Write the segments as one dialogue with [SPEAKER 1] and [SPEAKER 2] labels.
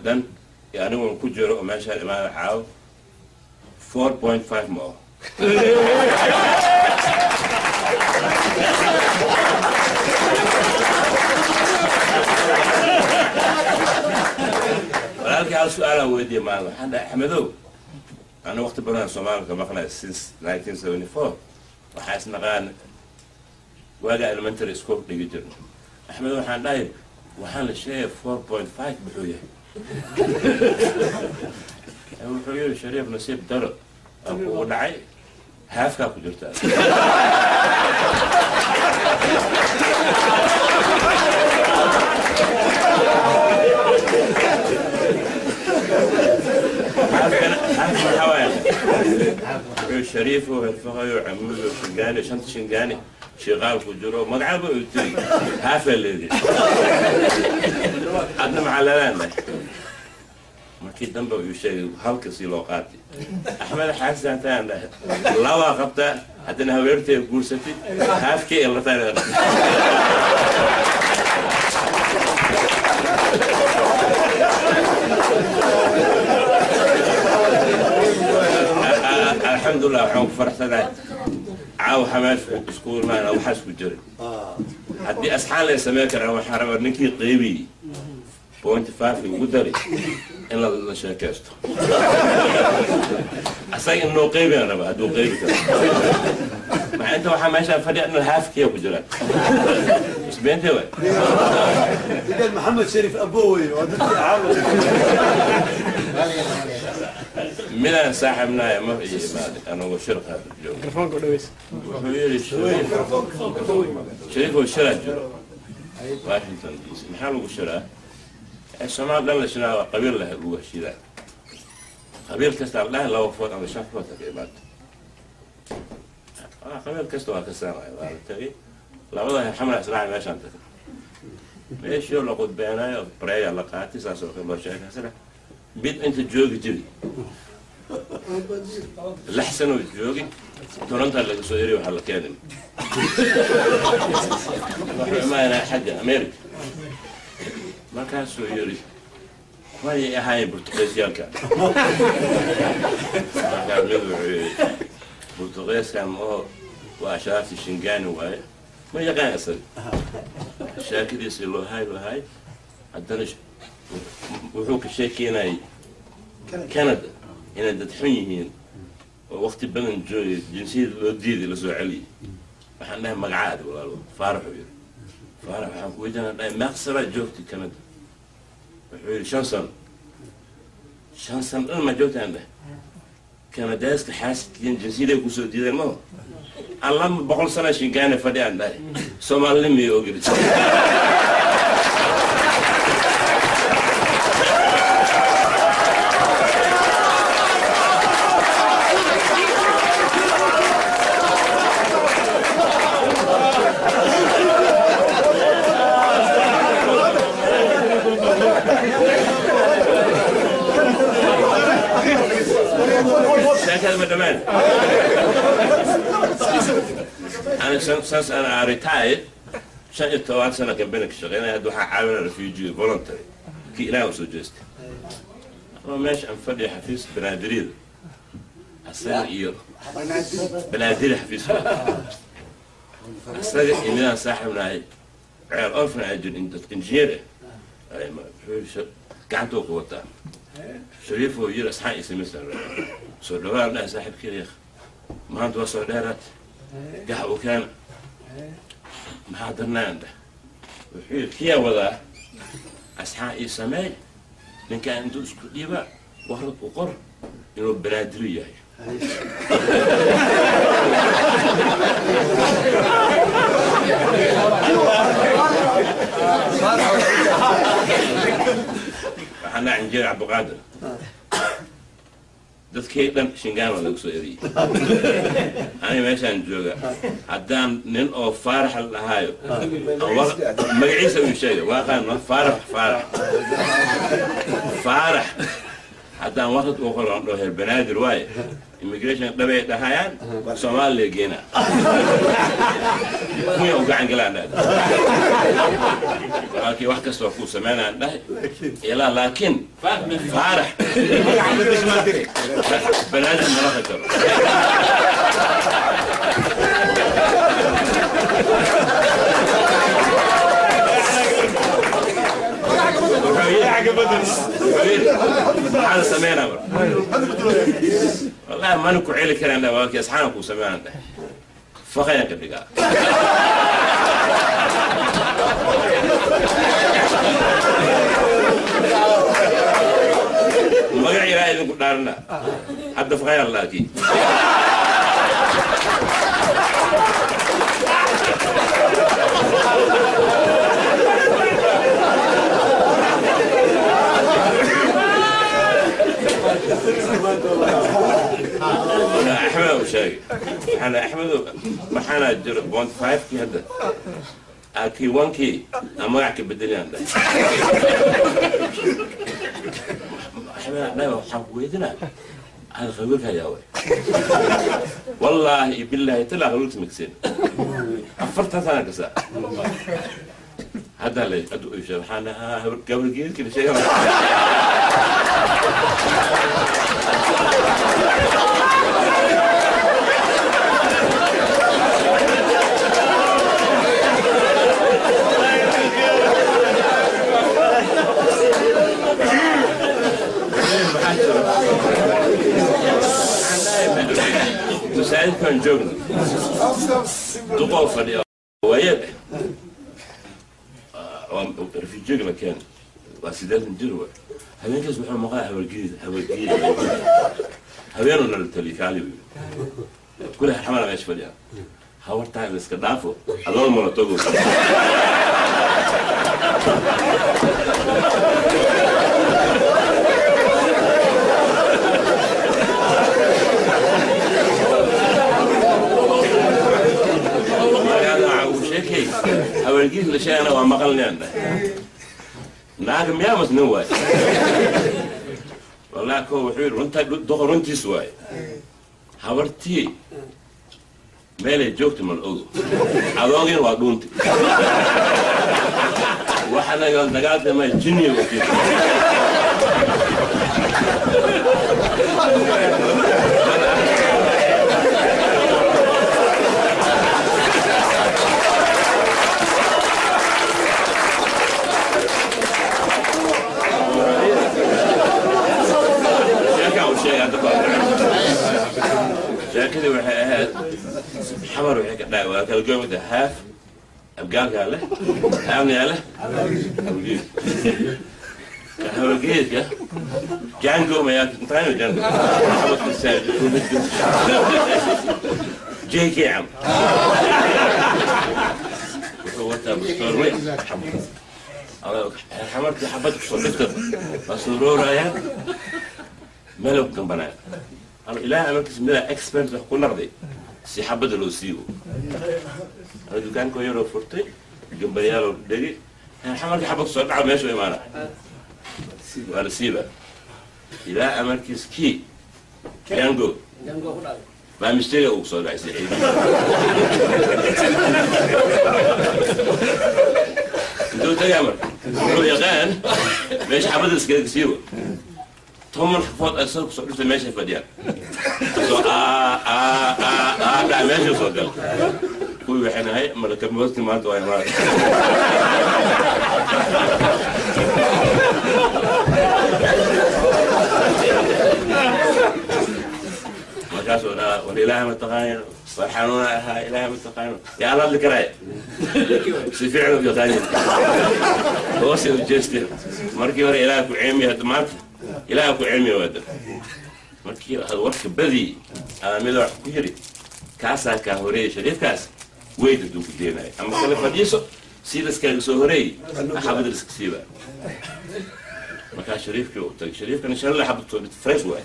[SPEAKER 1] dhan iyo anigoon ku jiro oo meeshaan imaada caawo 4.5 ma oho. Walaalkii hal su-aalaan weydiiyey maalin, waxaan dhahay, Axmedow, ana waqti badan Soomaalika maqnay since 1974, waxaa isnaqaan waagaa elementary school dhigi jirna. Axmed, waxaan dhahay, waxaan la sheegay 4.5 muxuu yahay? Wuxuu yiri, Shariif, nasiib daro aa kugu dhacay, half-kaa ku jirta. Half-kana half maxaa waaya? Wuxuu Shariifo, Herfaqayo, Camuudo, Shingaani, shanta Shingaani, shiiqaal ku jiro, magacaba uu tiri, half-aa leedihi, adna maxaa leedahay? Markii dambe uu sheegay halka si loo qaatay. Axmed, xaasantaan dhahay, labaa qabtaa, haddana haweertay guursatay, half-kii ay lataan. Alxamdulilah, waxaan ku faraxsanahay caawa xamaash isku imaana waxaas ku jiray. Haddii asxaan lay sameyn karaa, waxaa rabaa ninkii qeybiyey 0.5 ugu dari in la sheekaysto, asaga in loo qeybiyaan rabaa hadduu qeybi karo. Maxaa inta waxaa meeshaan fadhiya in half-kiya ku jiraan isbeentee waay.
[SPEAKER 2] إذا محمد شريف أبوي وضدك عاوز.
[SPEAKER 1] Midaan saaxibnaaya ma ii imaaday anagoo shirqa joogo.
[SPEAKER 3] Mikrofoonka u dhaweys.
[SPEAKER 1] Wuxuu yidhi, Shariif, Shariifoo, shiraa jiro Washington DC. Maxaa lagu shiraa? Ee Soomaal dhan la shiraa, waa qabiil leh lagu heshiidaa, qabiil kasta la dhahay laba food ama shan food ka imaato. Qabiil kasta waa ka saamaya. Waa la tegay, labada xamra israaci meeshaan tagay, meeshii la qudbeenayo breya la qaatay, saas oo kale loo sheekaysana. Mid inta joogi jiri 6 sano joogi, Toronto laga soo eriy, waxaa la keenay, wuxuu imaanaa xagga America. Markaasuu yiri, kuwayay ahaayeen Burtuqeesyaalka? Markaa mid wuxuu yiri, Burtuqeeskan oo waa ashraafti Shingaani waaye, ma yaqaan isaga. Sheekadiisii loo haay loo haay, haddana wuxuu ka sheekeynayay Canada inay dad xun yihiin oo waqti badan joogay, jinsiyada loo diiday, lasoo celiyay. Waxaan dhahay, magacaadi walaalo? Faaraxuu yiri. Faarax, waxaan ku weydiinaa, dhahay, meeqa joogtay Canada? Wuxuu yidhi, 5 sano. 5 sano dhan ma joogtay? Aan dhahay, Kanadaaska xaasidkiin jinsiyaday kusoo diideen maho, alla 100 sana Shingaane fadhi. Aan dhahay, Soomaalina miyay ogeli? Sheekada ma dhammaan. Ana since ana retired, 15 sano company ka shaqeynaya, hadda waxaa caawinaa refugee voluntary kii Ilaah usoo jeestay. Ama meesha aan fadhiya xafiis Banaadirida, asaga iyo Banaadiri xafiiskooda, asaga iyo midaan saaxibnahay ceel orfan ajir engineer ah gacantuu ku wataa. Shariifoo yiri, asxaan ii samaysan, soo dhawaan dhahay, saaxiibkii maanta waa soo dheeraad, gax uu keena, maxaa darnaan dheh? Wuxuu yidhi, kiyaa wadaa, asxaan ii sameey, ninkaan intuu isku dhiiba warad u qor inuu Banaadiri yahay. Waxaan dhahay, injineer Cabdiqaadir, dadkii dhan Shingaan waa laga soo eriyey, aniga meeshaan jooga, haddaan nin oo Faarax la dhahaayo magaciisa uu sheegay waaqaan Faarax, Faarax, Faarax, haddaan warad u qoran dhaho heer Banaadir waaye, immigration dhabay dhahayaan, Soomaaliya geena kuya u gacan galaan. Dhahda Walaalkii wax kasta waa kuu sameynayaan dhahay ilaa laakiin Faarax banaadir malaqa karo. Maxaan sameynaa marka? Wallahi mana ku celi karaan dhahay walaalkii, asxaana kuu sameynaan dhahay, faqayaan ka dhigaa. Magac ilaahay idinku dhaarana, hadda faqayaan laakiin axmed u sheegay waxaana Axmed waxaana jiro 0.5-kii hadda kii 1-kii aan magac ka bedelayaan dhahay. Axmed dhahay waxaan ku weydinaa hada khabiirka ayaa way, wallaahi billahi talaa khabiirka magseen 40 sana kasa hadda la hadda u sheegay waxaan gabar geedka la sheegay. Masaajidkaan joogno duqoo fadhiya waayeel refugee la keenay, waa 80 jir wa. Habeenkaas wuxuu maqaa habargeed habargeed habeenuu nala taliya kaali kule xamala meesha fadhiya habartaa la iska dhaafo adoo mala togo. Habargeed la sheegana waa maqalnayaan dhahay naaga miyaa mas nin waay. Wallahi ko wuxuu yidhi runta duqa runtiis waaye, habartii meelay joogta mal ogo, adoogin waa dhuunti waxanaga dagaalka ma jinniya wakiil. Sheekadii waxay ahayd xamar waxay ka dhacay waa kala goymada haaf abgaalkaa leh haafnayaa leh habargeed habargeedka Jango mayaa intaqaano Jango xabadka JK cam wuxuu wataa bastoor weyn xamarkii xabad kusoo dhigta waa soo roorayaan meel ku gambanaya. Ilaahay amarkiisa midaa expert wax ku naqday si xabadda loo siibo. Ana dukaanko yaroo furtay gambariyaaloo dhegi xamarkii xabad kusoo dhaca meeshu imaana waa la siiba. Ilaa amarkiis kii Jango baa mistega ugu soo dhacay saxiibi intuu tagaa marka wuxuu yaqaan meesha xabadda iskaga siibo 10 xafood asaga kusoo dhirtay meeshay fadhiyaan soo aa dhac meesha soo gal kuwii waxay nahay malaka moosti maanta waa imaanay. Markaasuu dhaha war ilaahay ma taqaanin, war xanuuna ahaa ilaahay ma taqaanin yaa alla hadli karaaya si fiican u yaqaanin hoose u jeeste. Markii hore ilaah ku ceemiya, hadda maanta ilaah ku ceemiya waada markii aad warka badii ama mid wax ku yiri kaasaa kaa horeeyay shariifkaas weyd hadduu ku deenayo ama kale fadhiiso si laskaaga soo horeeyey xabad liska siiba. Markaa shariifkii u tagay, shariifkana shalala xabad soo dhigtay fresh waay.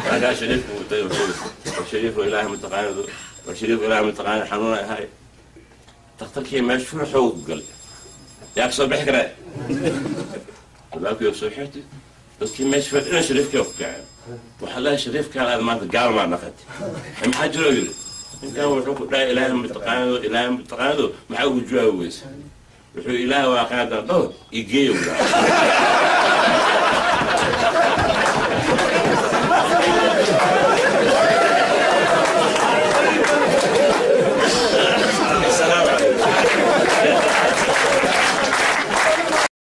[SPEAKER 1] Markaa shariifkii u tagay wuxuu shariifku ilaahay mataqaanado war shariifku ilaahay mataqaana xanuuna ahay. Takhtarkii meesha furuxoo ku galay yaa kasoo bixi karaa albaabkii oo soo xirtay dadkii meesha fadhina shariifkii ku kaceen. Waxaa lahay shariifkaan aad maanta gaal maa dhaqatay maxaa jiro yidhi Ninkan wuxuu ku dhahay, "Ilaahay mataqaanado? Ilaahay mataqaanado?" Maxaa ugu jawaabi weyse? Wuxuu, "Ilaah waa qaadan dhaho igeeyo."